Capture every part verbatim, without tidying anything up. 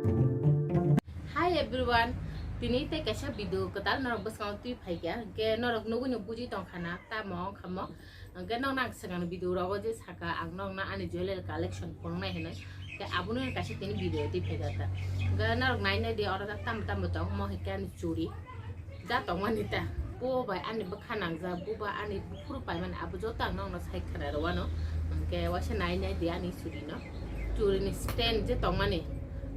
Hi everyone, tini tei kaisa video kwtal norok bwskango twi phaikha, hwnkhe norok nugwi no buji tongkha na, tamo wngkha mo, hwnkhe nokno ang swkang video rogo je saka ang nokno ani jewellery collection phunuknai hinwi, hwnkhe abono kaisa tini video twi phaikha ta, hwnkhe norok nai nai di oro tamo tamo tongmo hwnkhe ani churi. Da tongmani ta. Bo bai ani bwkha nangjak, bo bai ani buphuru paimani, abo joto ang nokno sai khwna rwano. Hwnkhe waisa nai nai di ani churi no. Churi ni stand je tongmani,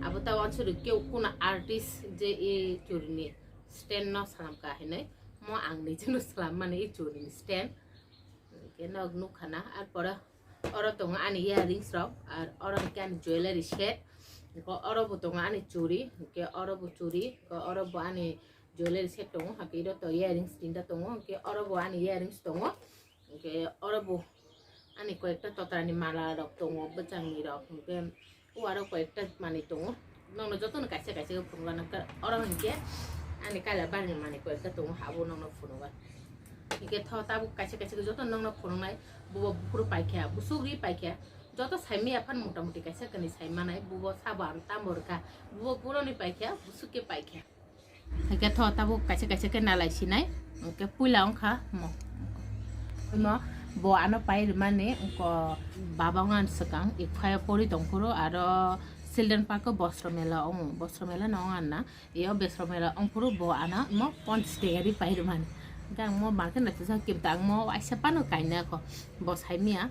abo ta wansuri keu kuna artist je e churi ni stand no swnam ka hinwi. Mo ang ni jeno swlam mani e churi ni stand. Hwnkhe nog nukha na, ar pore oro tongo ani earrings rok, ar oro hwnkhe ani jewellery set, hwnkhe oro bo tongo ani churi, hwnkhe oro bo churi, hwnkhe oro bo ani jewellery set tongo, hwnkhe iro to earrings tinta tongo, hwnkhe oro bo ani earrings tongo, hwnkhe oro bo ani koyekta totra ni mala rok tongo, bwchang ni rok, hwnkhe O aro koyekta manwi tongo. Nokno jotono kaisa kaisa khe phunukgana. Oro hinkhe ani kaila barni manwi koyekta tongo, abo nokno phunukgana. Hinkhe tho tabuk kaisa kaisa khe jotono nokno phunuknai. Bubo buphuru paikha, busuk ri paikha. Joto saimaya phano mota moti kaisa kanwi saimanai. Bubo sabo ang tamo rwkha. Bubo boroni paikha, busuk khe paikha. Haikhe tho tabuk kaisa kaisa khe nalai sinai. Hwnkhe puila wngkha mo. Mo bo ano pai rwmani wngkha baba wngkha swkang Ikphai pori tongphuru aro Children Park o Bosro Mela wngo. Bosro Mela no wng anna. Iyo Bosro Mela wngphuru bo ano mo ponchas taka ri pai rwmani. Hwnkhe ang mo market naitokjak kibda ang mo waisa phano kainai kho. Bo saimaya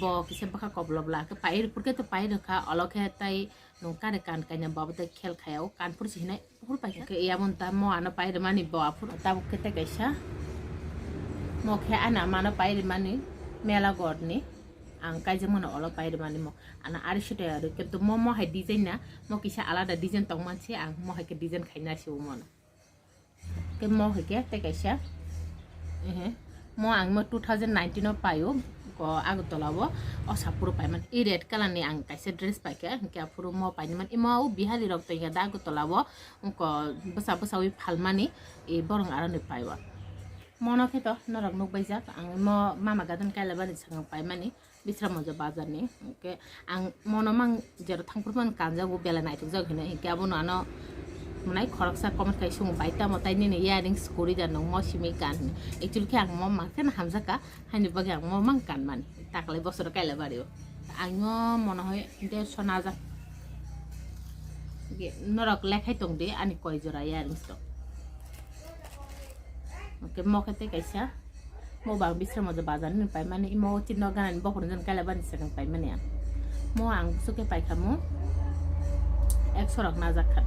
bo kisa bwkha koplop la khe pai rwphuru khe to pai rwkha olo khe tai nwng kare kan kainai bo abo tai khel khaya o kanphuru se hinai. Aphuru paikha. Hwnkhe yamon ta mo ano pai rwmani bo aphuru tabuk khe tei kaisa. Mo khe ano amano pai rwmani mela gorni. Ang kaijakmano olo pai rwmani mo. Ano arisho taya rw khe to mo, mo hai design na. Mo kisa alada design tong mansi ang mo hai khe design khaina si o mono. Khe mo hai khe tei kaisa. Ehe. Mo ang mo two thousand nineteen o paio, ko Agartala o, o sapuru paimani. I red color ni ang kaisa dress paikha, hinkhe aphuru mo painimani. Imo o Bihari rok tongya da Agartala o, ko bwsa bwsa wi phalmani, i borong aroni paiwa. Mono khe to norok nukbaijak, ang mo mama gadan kailabari swkang paimani. Bisramganj bazar ni, hwnkhe ang mono mang jero thangphuru phano kanjago, belai naithokjak hinwi, hwnkhe abono ano mwnai khoroksa comment khai sungo, "Bai, tamo tai nini earrings kwrwi da nwng mo simi kan?" hinwi. Actually khe ang mo mang kheno hamjakha, haini bagwi ang mo mang kanmani, taklai bosoro kailabari o. Ang mo mono hoi dersho najak. Norok lekhai tongdi ani koi jora earrings rok. Hwnkhe mo khe tei kaisa. Mo bang Bisramganj bazar ni paimani, imo o chini no ganani bokhorok jon kailabari swkang paimani ang. Mo ang bwswk khe paikha mo ekso rok najak kha.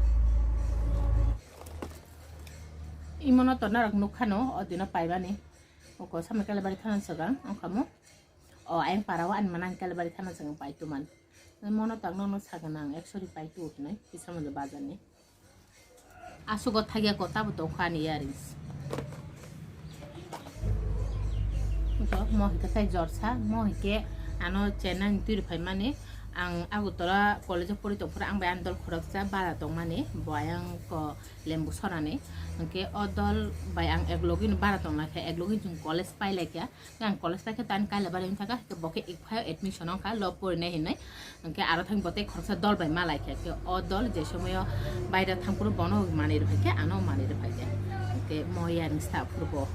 Imo no to norok nukha no o dino paimani. Oko samai kailabari thana swkang wngkha mo. O ayang para o ani manang kailabari thana swkang pai tumani. Mono tang nono sagana ang ekso ri pai tu hinwi Bisramganj bazar ni. Asugo thagya ko tabo tongkha ani earrings. Ito mo hike tai jorsa, mo hike ano Chennai ni twi rwphai mani. Ang Agartala college o pori tongphuru ang bai ani dol khoroksa bara tongmani, bo ayang ko lembu sorani. Hwnkhe o dol bai ang ek logi no bara tonglaikha, ek logi chwng college pailaikha. Ang college ta khe tani kailabari wngkha, hwnkhe bo khe Ikphai o admission wngkha, law porinai hinwi. Hwnkhe aro thang bo tei khoroksa dol bai malai kha, khe o dol je somoyo baira thangphuru bono manwi rwphai khe, ano manwi rwphai khe. Hwnkhe mo earrings ta aphuru bo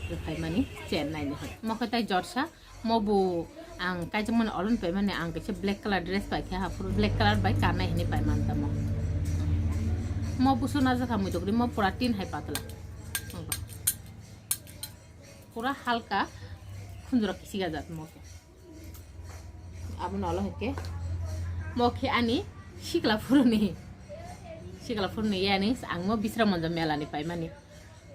rwphai mani Chennai ni hwn. Mo khe tai jorsa, mo bo ang kaijakmani oloni paimani, ang kaisa black color dress pai khe, aphuru black color bai kanai hinwi pai man tamo. Mo busu najak kha muitok ri, mo pura tin hai patla. Pura halka khunjura kisiga jat mo khe. Abono olo hwnkhe mo khe ani sikla phuruni, sikla phuruni yani ang mo Bisramganj mela ni paimani.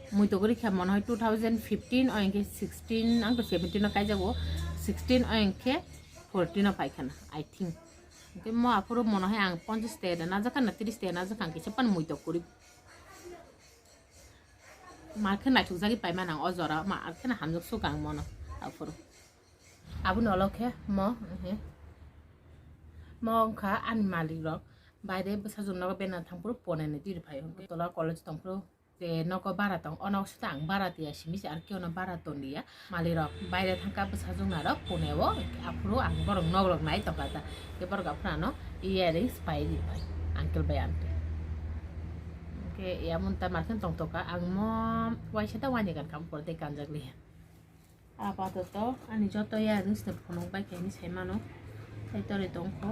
Muitok ri kha mono hoi two thousand fifteen o hwnkhe sixteen ang to seventeen o kaijago, sixteen o hwnkhe fourteen o paikhana I think. Hwnkhe mo aphuru mono hoi ang ponchas taka da najak kha na tris taka najak kha, ang kisa pan muitok kwrwi. Mar khe naithokjagwi paimani ang o jora, mar khe na hamjak suk ang mono aphuru. Aboni ulo khe mo, ehe. Mo wngkha ani malik rok. Baire bwsajwk nogo bena thangphuru poneni twi rwphai hwnkhe tola college tongphuru je nogo bara tong, o nogo sita ang bara tiya simi se ar khe ono bara ton liya. Malik rok baire thangkha bwsajwk narok pone o, aphuru ang borok nok rok nai tongkha ta. Khe borok aphuru ano earrings pai rwphai. uncle bai aunty. Hwnkhe yamon ta markhe tongtoka, ang mo waisa ta wani gankha, bupor tei kanjak liya. Apato to ani joto yarings ni phunuk bai khe hinwi sai mano. Tai tori tongkho.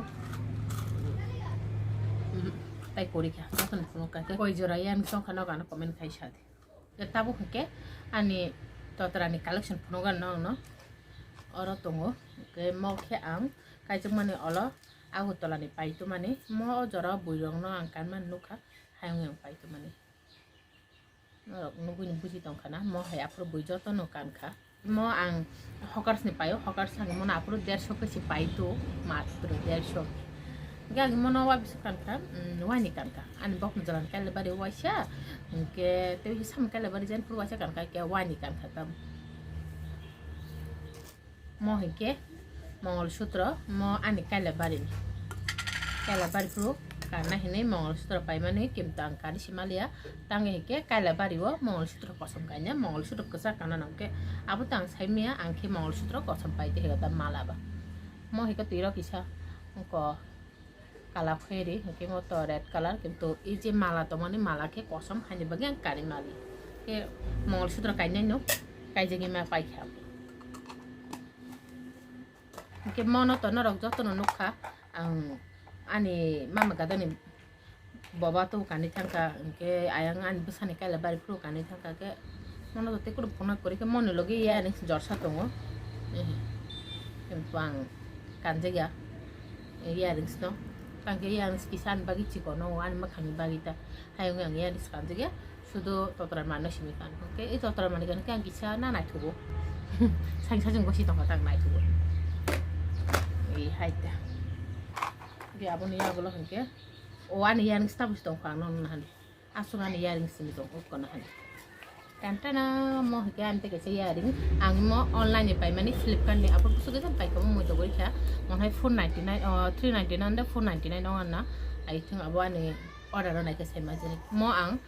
Mhm. Tai kori kha, joto ni phunuk kha. Koi jora yarings tongkha nogo ano comment khai sa di. Tabuk hwnkhe ani totra ni collection phunuk ano no. Oro tongo. Hwnkhe mo khe ang kaijakmani olo Agartala ni paitumani. Mo o jora buirok no ang kanmani nukha. Hayung yang paitumani. Norok nugui ni buji tongkha na, mo hai aphuru bui joto no kankha. Mo ang hawkers ni paio, hawkers ang mono aphuru derso khe si paitu, matro derso. Hwnkhe ang mono wa bisu kankha, mm, wani kankha. Ani bokni jalan Kailabari waisa, hwnkhe tei samung Kailabari jani phuru waisa kankha, hwnkhe wani kankha tam. Mo hinkhe Mongol Sutro, mo ani Kailabari ni. Kailabari phuru kanna hinwi Mongol Sutro paimani, kintu ang kani simaliya. Tangwi hinkhe Kailabari o Mongol Sutro kosom kaina, Mongol Sutro kwchak kanna nangkhe abo tang saimaya, ang khe Mongol Sutro kosom paite hiyo ta mala ba. Mo hinkhe twirok kisa wngkha. Kala kheri, hwnkhe mo to red colour, kintu e je mala tongmani mala khe kosom haini bagwi ang kari mali. Khe Mongol Sutro kainai no kaijagwi ma paikha. Hwnkhe mono to norok jotono nukha, ang ani mama gadani boba to kani thangkha, hwnkhe ayang ani bwsani Kailabari phuru kani thangkha khe mono to tei kunu phunuk kwrwi khe moni logi earrings jorsa tongo. Kintu ang kanjakya earrings no. Tangkhe earrings kisa ani bagwi chikon no, ani mwkhangni bagwi ta. Hayung yang earrings kanjakya, sudo totra manwi simi kan. Hwnkhe e totra manwi kan khe ang kisa na naithugo. Sangsajung gosi tongkha tang naithugo. E hai ta. Hwnkhe aboni yagulo hwnkhe o ani earrings tabuk tongkha ang no nahani. Aswk ani earrings simi tong ukko nahani. Tantana mo hwnkhe ani tei kaisa earring. Ang mo online ni paimani Flipkart ni, aphuru bwswk khe tei paikha mo muitu gori kha. Monhai four ninety nine, o, three ninety nine da four ninety nine ong anna. Ai thung abo ani order o naikhe sai majani. Mo ang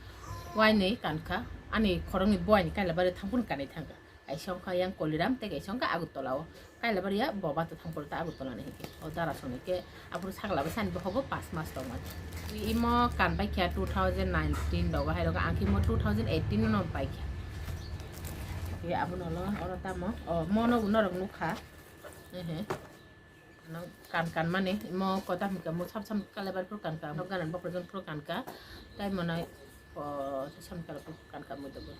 wainwi kankha, ani khoroknwi buaini Kailabari thangphuru kanwi thangkha. Kaisa wngkha yang Koliram tei kaisa wngkha Agartala o. Kailabari ya boba to thangphuru ta Agartala ni hinkhe. O dara song hinkhe aphuru sakla bwsani bohogo pas mas tongmani. Imo kan paikha two thousand nineteen rogo hai rogo, ang khe mo two thousand eighteen no paikha. Ye abono lo oro tamo. O mono norok nukha. Ehe. Nang kan kan mani mo kota hingka mo sab sam Kailabari phuru kan ka, mo ganan bokol jon phuru kan ka, tai mo nai, o, sam Kailabari phuru kan ka mo dogo.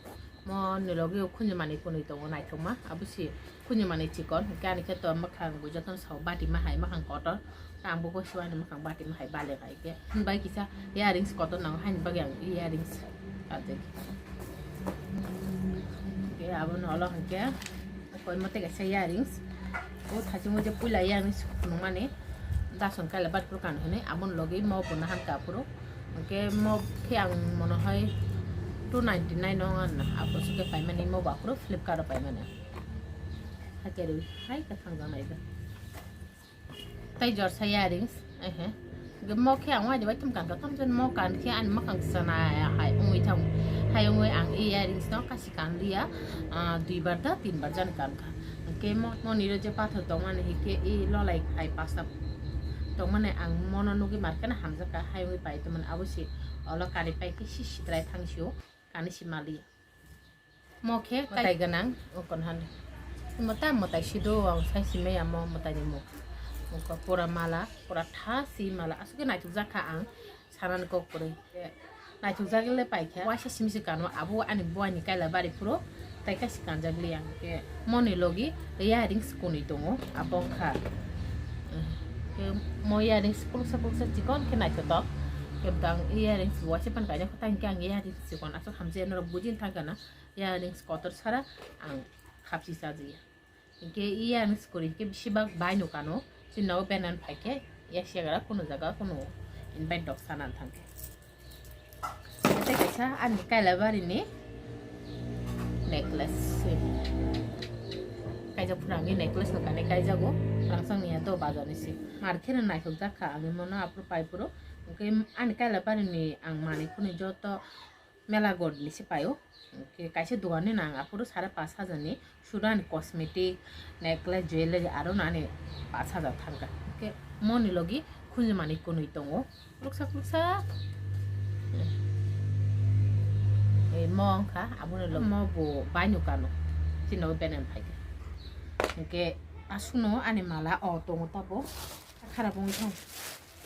Mo ni logi o khunju mani kunui tongo naithok ma, abo si khunju mani chikon, hingke ani khe to mwkhang bo jotono sao bati ma hai, mwkhang kotor, ta ang bo gosi ani mwkhang bati ma hai bale hai khe. Hwnbai kisa earrings kotor nango, haini bagwi ang earrings kajak. Hingke abono olo hingke. Koi mote kaisa earrings. O thaichung je puila earrings phunukmani. Dason Kailabari phuru kan hwnwi aboni logi mo bo nahan ka phuru. Hwnkhe mo khe ang mono hai two ninety nine ong anna. Abo se khe paimani mo ba phuru Flipkart o paimani. Hakhe rwi hai khe thangjak nai do. Tai jorsa earrings, ehe. Mo khe ang waini bai thum kan ka, thum jon mo kan khe ani mwkhang sana hai wngwi thang. Hai wngwi ang e earrings no kasi kan liya, ah, dui bar da tin bar jan kan kha. Hwnkhe mo, mo niro je pathor tongmani hwnkhe e lolai hai pasta tongmani ang mono nugwi markhe no hamjak kha, hai wngwi pai tongmani abo se olo kari pai khe si sitrai thang sio kani si maliya. Mo khe mwtai gwnang, o kon han. Mwtai, mwtai si do, ang sai si maya mo mwtai ni mo. Oko pura mala, pura tha si mala. Aswk khe naithok jak kha ang. Sanani kok kwrwi. Naithok jak le pai kha. Waisa simi se kano, abo ani buai ni Kailabari phuru. Tai kaisa kanjak li ang. Ke mo ni logi earrings kunui tongo. Abo kha. Ke mo earrings pulsa pulsa chikon khe naithotok. Ke bang earrings waisa pan kaina kho, tang khe ang earrings chikon. Aswk hamjak norok bujin thang kana. Earrings kotor sara ang khapsi chajiya. Hinkhe earrings kwrwi hinkhe bisi bak bai nukano, chini nogo benan phaikhe yaksi yagra kunu jaga kunu invite rok sana thangkhe. Tei kaisa ani Kailabari ni necklace. Kaijak phuru angni necklace no kanwi kaijago, rangchak ni ya do bazar ni se. Mar khe no naithok jak kha, angni mono aphuru pai phuru. Hinkhe ani Kailabari ni ang manwi phuru joto mela god ni se paio. Hinkhe kaisa dogan ni nang aphuru sare pash hajar ni suda ni cosmetic, necklace, jewelry aro nani pash hajar thangkha. Hinkhe mo ni logi Khunjwmani kwnwi tongo, luksa luksa. Eh, mo wngkha, abono lo-, mo bo baino kano, chini nogo benani phaikha. Hinkhe aswkno ani mala o tongo tabo, kharap wngwi thang.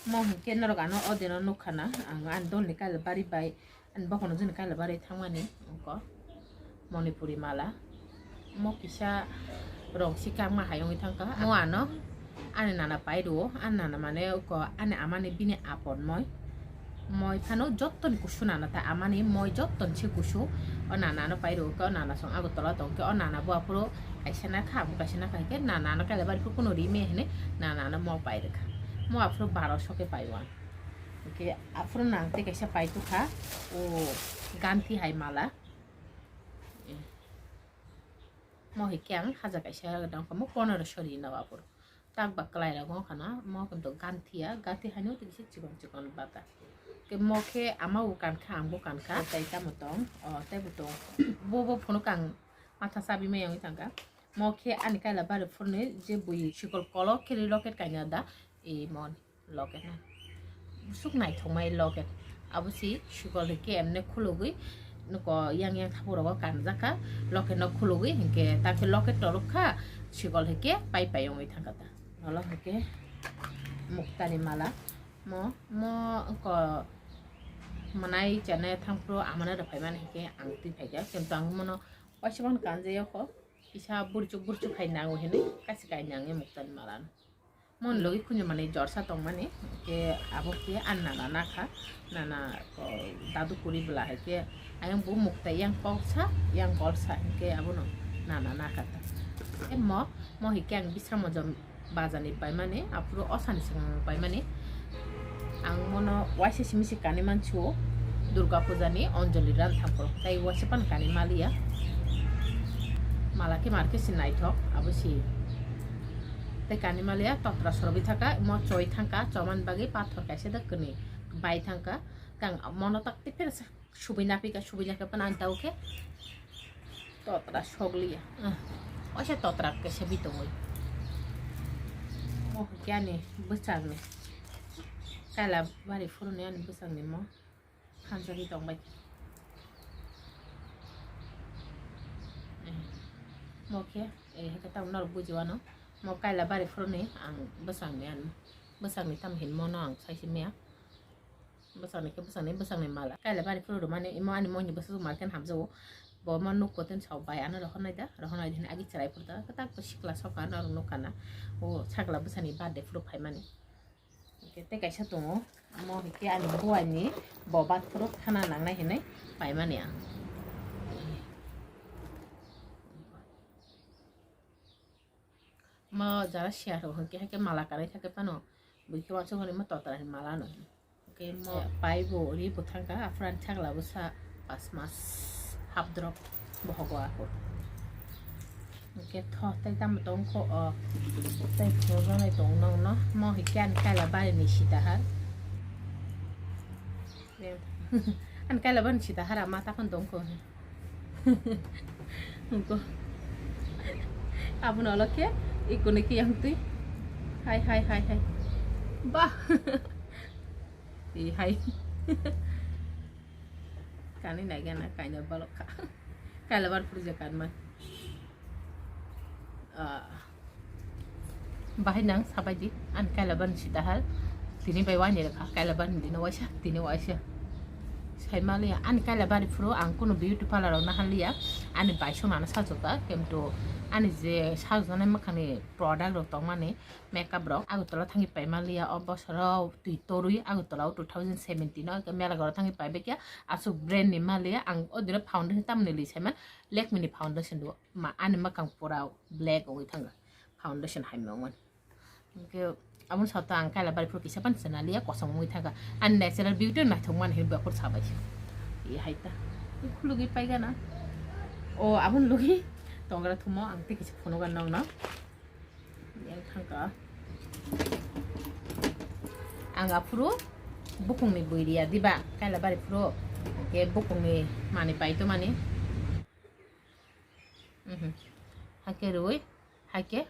Mo hinkhe norok ano o dino nukha na, ang ani dolni kaila bari bai, ani bokhorno jini kaila bari thangmani wngkha. Manipuri mala. Mo kisa rong si kangma hai wngwi thangkha. Mo ano ani nana pai rwo. Ani nana mane ko ani amani bini apon moi. Moi phano jottoni kusu nana ta amani moi jottoni se kusu. O nana ano pai rwo khe o nana song Agartala tong khe o nana bo aphuru kaisa na kha, amo kaisa na kha khe nana ano kaila bari phuru kuno ri me hene nana ano mo pai rwkha. Mo aphuru baro so khe pai wan. Oke, aphuru nang tei kaisa pai tukha. O ganthi hai mala. Mo hai khe ang haja kaisa dangkha mo ponero sori na apor. Tak ba kwlai rok wngkha na mo kintu ganthi ya, ganthi haino tei kisa chikon chikon bata. Ke mo khe ama bo kankha ang bo kankha tei tamo tong, o tei bo tong. Bo bo phunuk ang matha sabi mai wngwi thangkha. Mo khe ani kaila bari phuruni je bui sikol kolok khe locket kaina da e mon. Locket na. Busuk naithok mai locket. Abo si sikol hai khe emne khulugwi nuko yang yang thapuk rogo kanjak kha. Locket no khulugwi hinkhe ta khe locket torok kha sikol hai khe pai pai wngwi thang kha ta. Olo hai khe muktani mala. Mo, mo ko manai chana thang phuru amana rw phai mani hinkhe ang twi phai kha. Kintu ang mono waisa phano kanjai o kho. Kisa burchuk burchuk hai nango hinwi kaisa kainwi ang muktani mala no. Mon logi khunjwmani jorsa tongmani, ke abo ke an nana nakha, nana ko dadu kuri bwla hai ke ayang bo mukta yang koksa, yang kolsa, ke abono nana nakha ta. E mo, mo hai ke ang bisramo jom bazani paimani, aphuru osani swkang paimani. Ang mono waisa simi se kani mansu, Durga Puja ni Anjali ran thangkho, tai waisa pan kani maliya. Mala ke mar ke si naithok, abo si. Tei kani maliya totra sorobi thangkha, mo choi thangkha, choman bagwi pathor kaisa da kwnwi bai thangkha, kang mono tak tei phersa subui napika, subui napika phano ang tao khe totra sokliya. Ah, waisa totra kaisa bi tongwi. Mo khe ani bwsakni kaila bari phuruni ani bwsakni mo. Khanjagwi tongbai. Eh, mo khe, eh, hwnkhe tamo norok bujiwano. Mo kaila bari phuruni ang bwsakni ano. Bwsakni tamo hinmo no ang saisi maya. Bwsakni khe bwsakni, bwsakni mala. Kaila bari phuru rwmani, imo ani moni bwswk market hamjago. Bo mo nukgo tei sao bai ano rohornai da, rohornai da hwnwi agi chwrai phuru da. Kwtak bo sikla sokha norok nukha na. O sakla bwsani birthday phuru phaimani. Hwnkhe tei kaisa tongo, omo hwnkhe ani buaini bo bathoro khana nangnai hinwi paimani ang. Mo jara siya rok hwnkhe haikhe mala kanwi thangkhe phano, buikhe uansuk hwnwi mo totra ni mala no. Hwnkhe mo pai bo ri bo thangkha, aphuru ani sakla bwsa pas mas hap drop. Bohogo ako. Hwnkhe tho tei tamo tongkho o. Tei phunuknai tong nokno. Mo hwnkhe ani kaila bari ni sita har. Ani kaila bari ni sita har ama takhon tongkho. Hwnkhe. Abono olokhe ikuni kiyang twi. Hai, hai, hai, hai. Bah. Twi hai. Kani nai gana kaina balok kha. Kaila bar phuru je kanma. Ah. Bahai nang sabai di, an kaila bar ni sita hal. Tini bai wani rekha, kaila bar ni dino waisa, tini waisa. Sai maliya, ani kaila bari phuru ang kunu beauty parlor rok naharliya. Ani bai song nana sajokha, kemto ani je sajoknai mwkhangni product rok tongmani. Makeup rok Agartala thangwi paima liya, o bosoro twi torwi Agartala o two thousand seventeen o mela goro thangwi paibaikha, aswk brand ni ma liya. Ang o dino foundation tamni li saima, Lakme ni foundation do ma, ani mwkhang pura black wngwi thanga, foundation hai ma wngmani. Hwnkhe aboni sato ang kaila bari phuru kisa pan chana liya, kosom wngwi thangkha, ani natural beauty naithok mani hinwi buphuru sabai se. E hai ta khulugwi paigana. O aboni logi tongra thumo ang tei kisa phunugo nokno. Yang thangka. Ang aphuru bukungni bui riya diba, kaila bari phuru. Ke bukungni mani paito mani. Mhm. Hake rui, hake.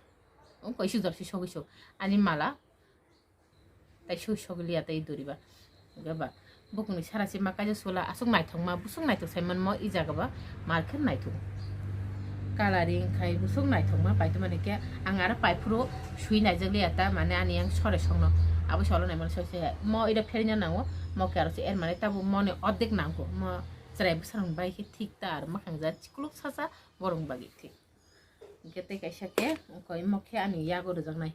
Ungko isu jorsi sogisu. Ani mala. Sui sogiliya tei duriba. Gaba bukungni sara se ma kaisa sula aswk naithokma, buswk naithok sai manmo i jaga ba mar khe naithok. Coloring khai buswk naithokma paitoma ni khe ang aro paiphuru sui naijak liya ta, mane ani yang sore songno abo solo naimani soi se mo ida pherina nango, mo khe aro se er mane tabo moni ordek nangkho, mo chwrai bwsarok bai khe thik ta, aro makhang ja chikluk sasa borok bagi thik. Hwnkhe tei kaisa khe koi mo khe ani yago rwjaknai.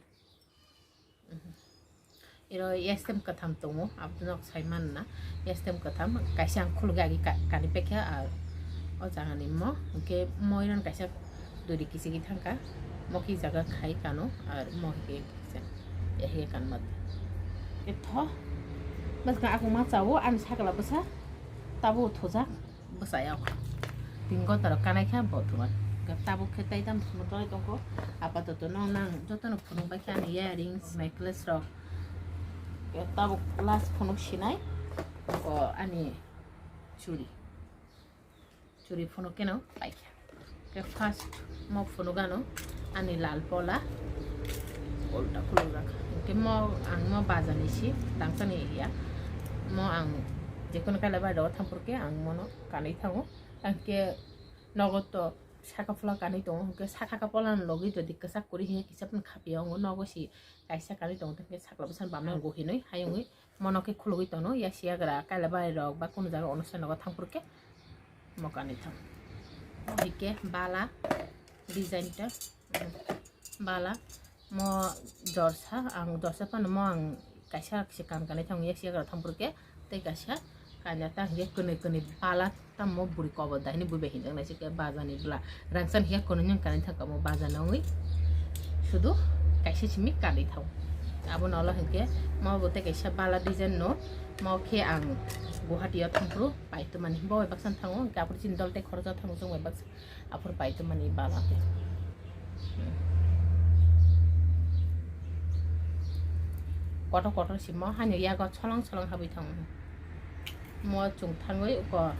Iro yastem kwtham tongo, aboni nok sai manna. Yastem kwtham kaisa ang khulugwi agi ka-, kani pekha, ar o jagani mo, hwnkhe mo iron kaisa duri kichigwi thangkha, mo khe jaga khai kano, ar mo hwnkhe kisa, eh, hwnkhe kanma. Etho, bwskang akung ma chawo, ani sakla bwsa, tabo thojak. Bwsayok. Tin ghonta rok kanai khe bo thwngwi. Tabuk khe tai tamo thwngwi tongkho. Apatoto no nang jotono phunuk bai khe ani earrings, necklace rok. Tabuk last phunuk sinai. O ani churi. Churi phunuk keno pai khe. Khe first mo phunuk ano ani lal pola. Ulta khuluk jak. Hwnkhe mo ang mo bazar ni si tangsa ni ya. Mo ang jekono kaila bai rw thampur khe ang mono kanwi thango. Ang khe nogo to saka phola kanwi tongo, hwnkhe saka ka pola ni logi jodi kwchak kwrwi hinkhe kisa phano khapiya wngo, nogo si kaisa kanwi tongo, hwnkhe sakla bwsani bamnang go hinwi hayungwi mono khe khulugwi tono, yasi yagra kaila bai rok ba kunu jaga onustan nogo thangphuru khe mo kanwi thang. Hwnkhe bala design ta. Bala mo jorsa, ang jorsa phano mo ang kaisa se kan kanai thang, yak yak thang purke tei kaisa kanya ta hwnkhe kwnwi kwnwi bala tamo bwrwi kobor dahini bwbai hinjak nai se bazani bwla rangsan hiya kwnwi nung kanai thang kamo bazani ongwi sudu kaisa simi kanwi thang. Abo nolo hwnkhe mo bo tei kaisa bala design no mo khe ang Guwahati o thang phuru pai tongmani bo bai baksa thango hwnkhe apor chini dol tei khoroksa thango chwng bai baksa. Aphuru pai tongmani bala khe. Kotor kotor simo hani yago solong solong habwi thango. Mo chwng thangwi uko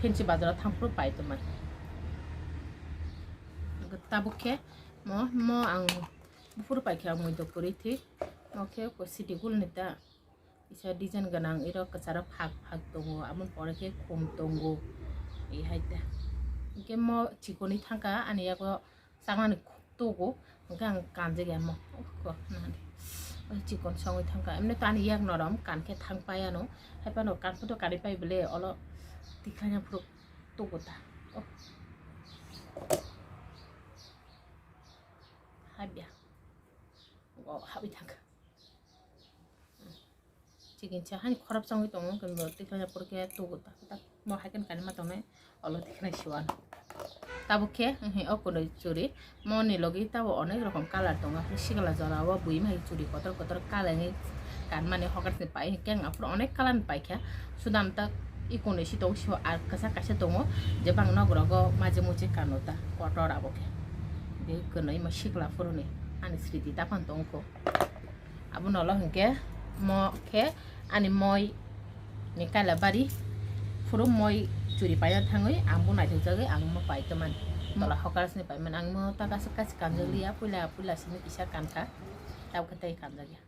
Phensi bazaro thangphuru pai tongmani. Tabuk khe mo, mo ang buphuru pai khe ang muido kwrwi thwi. Mo khe uko city gul ni ta. Kisa design gwnang, iro kwcharo phak phak tongo, aboni pore khe khum tongo, e hai ta. Hwnkhe mo chikonwi thangkha, ani yago chakmani khuk tugo, hwnkhe ang kanjak ya mo. Chikon songwi thangkha, emni to ani yak norom, kan khe thang pai ano, hai phano kan photo kari pai bole, olo tikhlanya phuru tugo ta. Oh. Habya. Oh, habwi thangkha. Chicken cha hani khorap changwi tongo, kintu tikhlanya pore khe tugo tak tak mo hai khe kani ma tongnai, olo tikhlai siwan. Tabuk khe, mhm, o kunui churi, mo ni logi tabo onek rokom colour tongo, sikla jora o bui mai churi kotor kotor colour ni kanmani hokar se pai khe ang aphuru onek colour ni paikha, sudam tak i kunui si tong si ar kwchak kaisa tongo, je bang nok rogo maje muche kano ta kotor abo khe, be kunui mo sikla phuru ni ani sriti ta phan tongkho. Abono ulo hwnkhe mo khe ani moi ni kaila bari phuru moi churi paina thangwi ang bo naithokjagwi ang mo pai tongmani. Tola hokar sini paimani ang mo ta kaisa kaisa kanjak liya, puila puila sini kisa kankha, tabukhe tei kanjakya.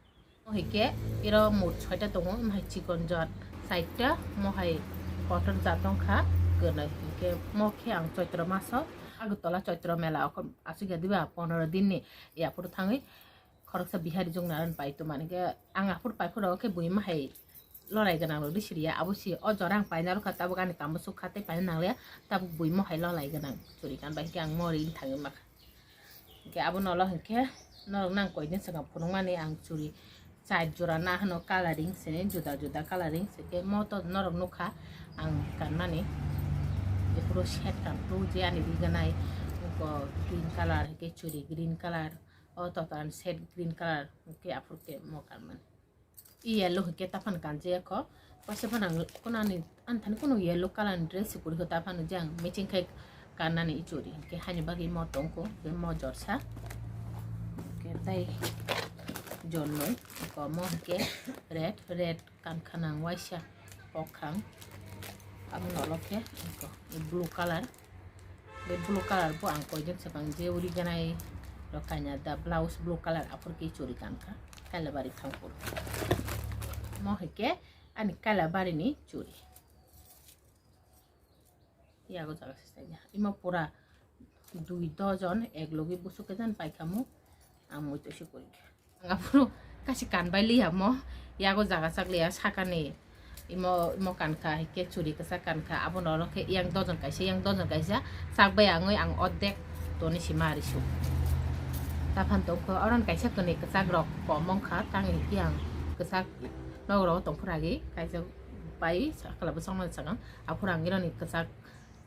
Mo hai khe iro mut soita tongo, mo hai chikon jat saita, mo hai kotor jat tongkha, kwnwi hwnkhe mo khe ang Choitro maso Agartala Choitro mela o aswkya diba pondro din ni yaphuru thangwi. Khoroksa bihari jwng naran pai tongmani khe ang aphuru pai phuru khe buima hai lolai gwnang rok siriya abo si o jora ang paina rwkha tabuk ani kamo sukha tei paina nangliya tabuk buimo hai lolai gwnang churi kan bai khe ang mori thangwi makha hwnkhe abo nolo hwnkhe norok nang koidin swkang phunukmani ang churi char jora na hwno coloring sini juda juda coloring se khe mo to norok nukha ang kanmani jephuru set kan tu je ani riganai green colour hwnkhe churi green colour. O total set green colour hwnkhe aphuru khe mo kanmani. I yellow hwnkhe taphano kanjaya kho. Waisa phano ang kunani, ani thani kunu yellow colour ni dress se kwrwi kho, taphano je ang matching khai kannani i churi. Hwnkhe haini bagwi mo tongkho, hwnkhe mo jorsa. Hwnkhe tei jornoi, hwnkhe mo hwnkhe red, red kankha nang waisa kokhang. Abo nolo khe hwnkhe blue colour. Be blue colour bo ang koijon swkang je uri ganai rok kanya da blouse blue colour aphuru khe churi kankha Kailabari thangphuru. Mo hai khe ani kaila bari ni churi. Yago jaga se sai ya. Imo pura dui dojon ek logi busuk khe jan paikhamu. Ang mui to se kuri khe. Ang aphuru kasi kan bai liya mo. Yago jaga chak liya sakani. Imo, imo kankha, hai khe churi kwchak kankha, abono oro khe yang dojon kaisa, yang dojon kaisa, chak bai angwi ang ordek toni sima ari su. Taphan tongkho, oron kaisa kwnwi kwchak rok kom wngkha, tang hai khe ang kwchak nok rogo tongphuru agi, kaisa bai sakla bwsakno sakang, aphuru ang ironi kwchak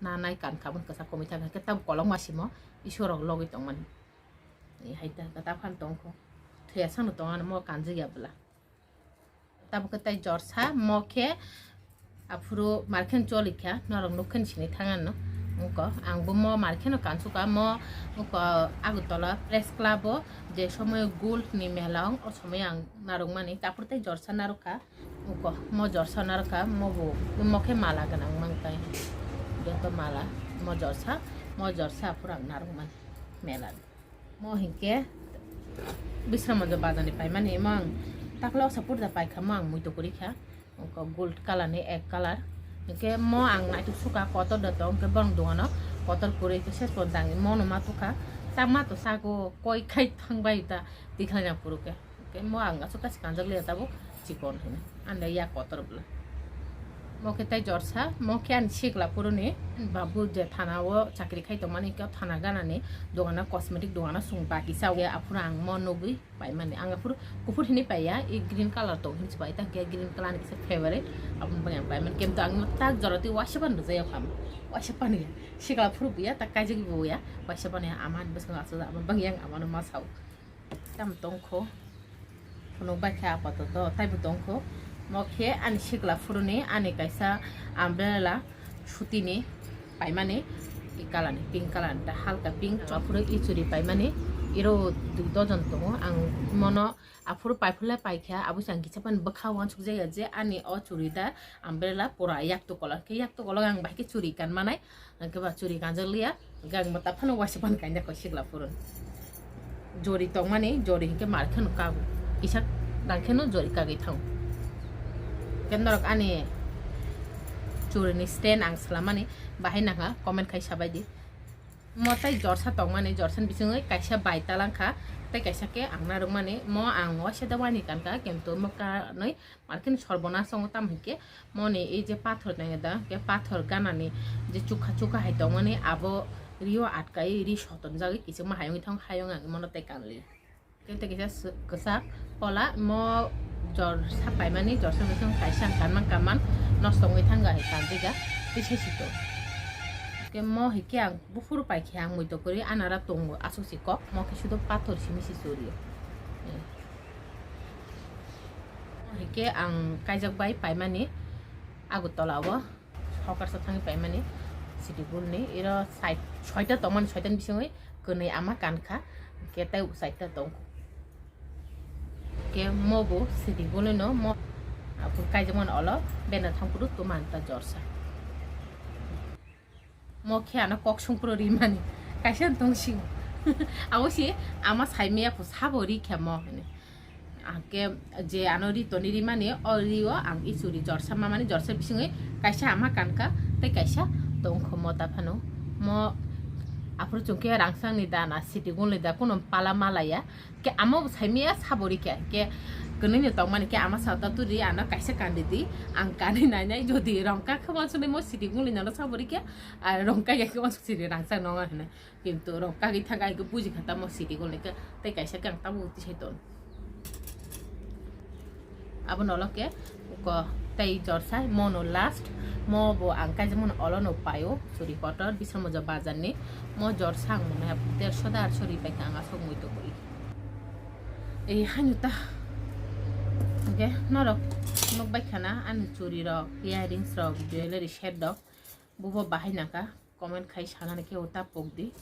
nanai kankha, aboni kwchak komwi thangkha, khe tabuk kolokma simo, isuk rok logwi tongmani. Hai ta, taphan tongkho, thwiya sakno tongano mo kanjak ya bwla. Tabuk khe tai jorsa, mo khe aphuru markhen cholikha, norok nukkhe sini thangano. Wngkha, angbo mo markheno kansuka, mo wngkha Agartala Press Club o je somoy Gold ni mela wng, o somoy ang narwkmani, aphuru tai jorsa narwkha. Wngkha, mo jorsa narwkha, mo bo, mo khe mala gwnang mang tai. Joto mala, mo jorsa, mo jorsa aphuru ang narwkmani mela. Mo hinkhe Bisramganj bazar ni paimani mo ang takle osa purda paikha mo ang muitu kwrwi kha. Wngkha gold color ni ek color. Hinkhe mo ang naituk suka kotor da tong hinkhe borok dogano kotor kwrwi khe ses pon tangwi mo no ma tukha. Ta ma to sago koi khai thang bai ta tikhlai na puru khe. Hinkhe mo ang aswk kasi kanjak liya tabuk. Chikon hino. Ande ya kotor bwla. Mo khe tai jorsa, mo khe ani sikla puruni babu je thana o chakri khai tongmani khe thana ganani dogana cosmetic dogana sung baki sa ya aphuru ang mo nugwi paimani. Ang aphuru kuphur hini paiya, i green color tong hinsi pai ta khe green color ni kisa favorite. Aboni bagwi ang paimani. Kemto ang tak jora twi waisa ban rwjaya kham. Waisa ban ya. Sikla phuru buya tak kaijak buya. Waisa ban ya aman bwskango aswk aboni bagwi ang amano ma sao. Tamo tongkho. Phunuk bai khe apatoto taibo tongkho. Mo khe ani sikla phuruni ani kaisa umbrella sutini paimani, i color ni, pink color ni, ta halka pink. Aphuru i churi paimani, iro dui dojon tongo. Ang mono aphuru paiphulai paikha, abo se ang kisa phano bwkha uansukjaya je ani o churi da umbrella pura yaktu kolor khe, yaktu kolor ang bahai khe churi kanmanai. Hwnkhe ba churi kanjak liya, hwnkhe ang mata phano waisa phano kainda koi sikla phurun. Jori tongmani, jori hwnkhe mar kheno kago. Kisa dang kheno jori kagwi thango. Hwnkhe norok ani churi ni stand ang swlamani bahai nangkha, comment khai sabai di. Mo tai jorsa tongmani, jorsa ni bisingwi kaisa bai talangkha, tei kaisa khe ang narwkmani. Mo ang waisa da wani kankha, kintu mo kanwi Markhe ni sorbonas tongo, tamo hinkhe moni ei je pathor nangya da, hinkhe pathor ganani je chukha chukha hai tongmani abo rio atkai, ri sotonjagwi kichingma hayungwi thang hayung ang mono tei kanli. Tei tei kisa kwchak pola mo jorsa paimani, jorsa bising kaisa ang kanman kanman nosto wngwi thangkha hai kanjika tei se sito. Hinkhe mo hinkhe ang buphuru paikhe ang muitu kwrwi anara tongo aswk si kok, mo khe sudo pathor simi si churi. Hinkhe ang kaijak bai paimani Agartala o, hokarsa thangwi paimani City Gold ni, iro side soita tongmani, soita ni bisingwi kwnwi ama kankha, hinkhe tei side ta tong. Hinkhe mo bo City Gold ni no mo, aphuru kaijakmani olo bena thangphuru twmani ta jorsa. Mo khe ano kok songphuru rimani. Kaisa tong sing. Abo se ama saimaya pho sabo ri khe mo hwnwi. Angkhe je ano ri toni rimani, o rio ang ichuri jorsa mamani, jorsa bisingwi kaisa ama kankha tei kaisa tongkho mo ta phano. Mo aphuru chwngkhe rangsangni da na City Gold ni da kuno pala malaya. Ke ama bo saimaya sabo ri khe, ke kwnwi ni tongmani khe ama sa ta turi ano kaisa kandi di, ang kandi nai nai jodi rongkha khe wansuknai mo City Gold ni nano sabo ri khe, ar rongkha ya khe wansuk siri rangchak nonga hwnwi. Kintu rongkha gwi thangkha hai khe buji kha tamo City Gold ni khe tei kaisa khe ang tamo uti sai ton. Abono ulo khe ko tei jorsa mono last mo bo ang kaisa mono olo no paio churi kotor Bisramganj bazar ni mo jorsa ang mwnai derso da arso ri pai kha ang aswk mui tongwi. Ei haino ta. Hwnkhe norok nukbai khana ani churi rok, earrings rok, jewellery set rok. Bubo bahai nangkha, comment khai sanani khe uta pokdi.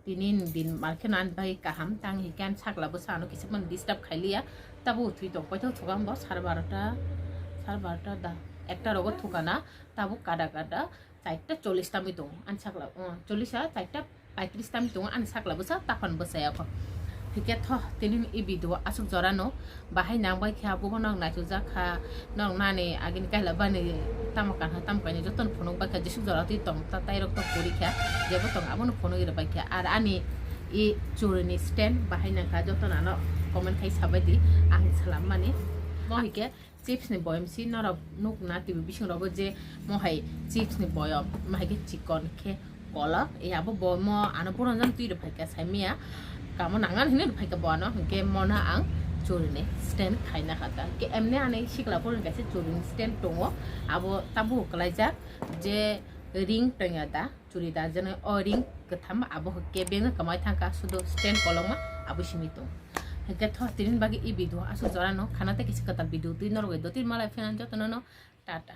Tini ni din markhe no ani bagwi kaham, tang hinkhe ani sakla bwsa ano kisa phano disturb khailiya. Tabo uthwi tong, koito thukang bo sar barota, sar barota da, ekta rogo thukana, tabo kada kada, charta chollish tamwi tongo ani sakla, uh, chollish a charta paitris tamwi tongo ani sakla bwsa, taphano bwsaya kho. Hwnkhe tho tini i video aswk jora no bahai nang bai kha, bubo nok naichuk jak kha, nok nani agini kaila bani tamo kanha tamo kainwi jotono phunuk bai kha, jeswk jora twi tong ta tairok tong puri kha, jebo tong abono phunuk rw bai kha. Ar ani i churi ni stand bahai nang kha, jotono ano comment khai sabai di, ang salam mani. Mo hwnkhe chips ni boyom si norok nukna T V bising rogo je mo hai chips ni boyom, mo hai khe chikon khe kolok, e abo bo mo ano puranjak twi rw phaikha saimaya, kamo nangan hinwi rw phaikha bo ano, hwnkhe mono ang churi ni stand khaina kha ta. Hwnkhe emni ani sikla phuru kaisa churi ni stand tongo, abo tabuk kwlaijak je ring tongya da, churi da, jeno o ring kwtham abo hwnkhe bengno kwmai thangkha, sudo stand kolokma abo simi tong. Hwnkhe tho tini bagwi i video aswk jora no khana tei kisa kwtal video twi norok do twi malai phina jotono no tata.